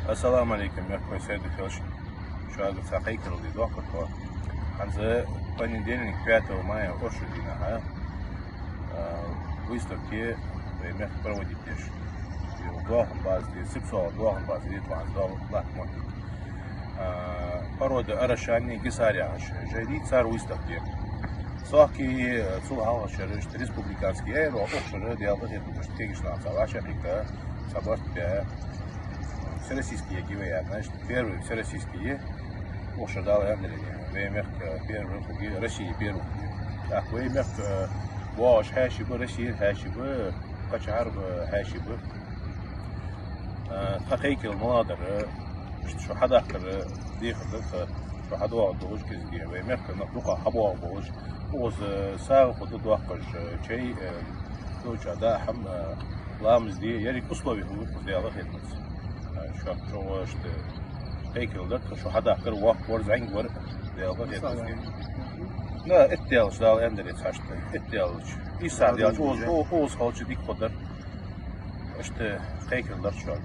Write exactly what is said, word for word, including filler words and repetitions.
Ассаламу Ӏалайкум, мехкахой, сайре духьал. Шуга цхьа кхайкарал де доаккхар тхо. ХӀанз понедельник, пятого мая, оршот дийнахьа, а, выставка вай мехка проводить деш. Доахан база де, Сипсола доахан база де, тхо хӀанз дола латта моттиг. А, порода Арашани, Гисар яхаш жай дий, цар выставка де. Сохки, э, цул хьалха шера, иштта республиканский яр, укх шера, Даьла къахетамца, иштта кегийча наха цхьа вӀашагӀкхийтта, цхьа барт баь, всероссийский я гивая, значит, первый всероссийский я, укх шера Дала аьннадале, вай мехка первый хургья, России первый хургья. ТӀаккха вай мехка, э, боагӀаш хьаьший ба, Россера хьаьший ба, кхычахьара, э, хьаьший ба. Э, тха кхайкарал малагӀа дар, э, иштта шо хьадахкар, э, дехар да тха, шо хьадоагӀаргдолаш кӀезига, вай мехка нах дукха хьабоагӀаргболаш. Укхаза, э, сагӀа хургда доаккхаш, э, чай, э, долча даа хӀама, э, ламаз де, еррига условий хургда укхаза, Даьла къахетамца. Э, шо чӀоагӀа иштта кхайкарал дар тха, шо хьадахкар, воккха вар, зӀамига вар, Даьла къахетамца. Да, итт даьлча, Дала аьннадале, цхьа иштта, итт даьлча. Ийс сахьат даьлча, укхаза, укхаза хилча дика хургдар. Иштта кхайкарал дар шуга.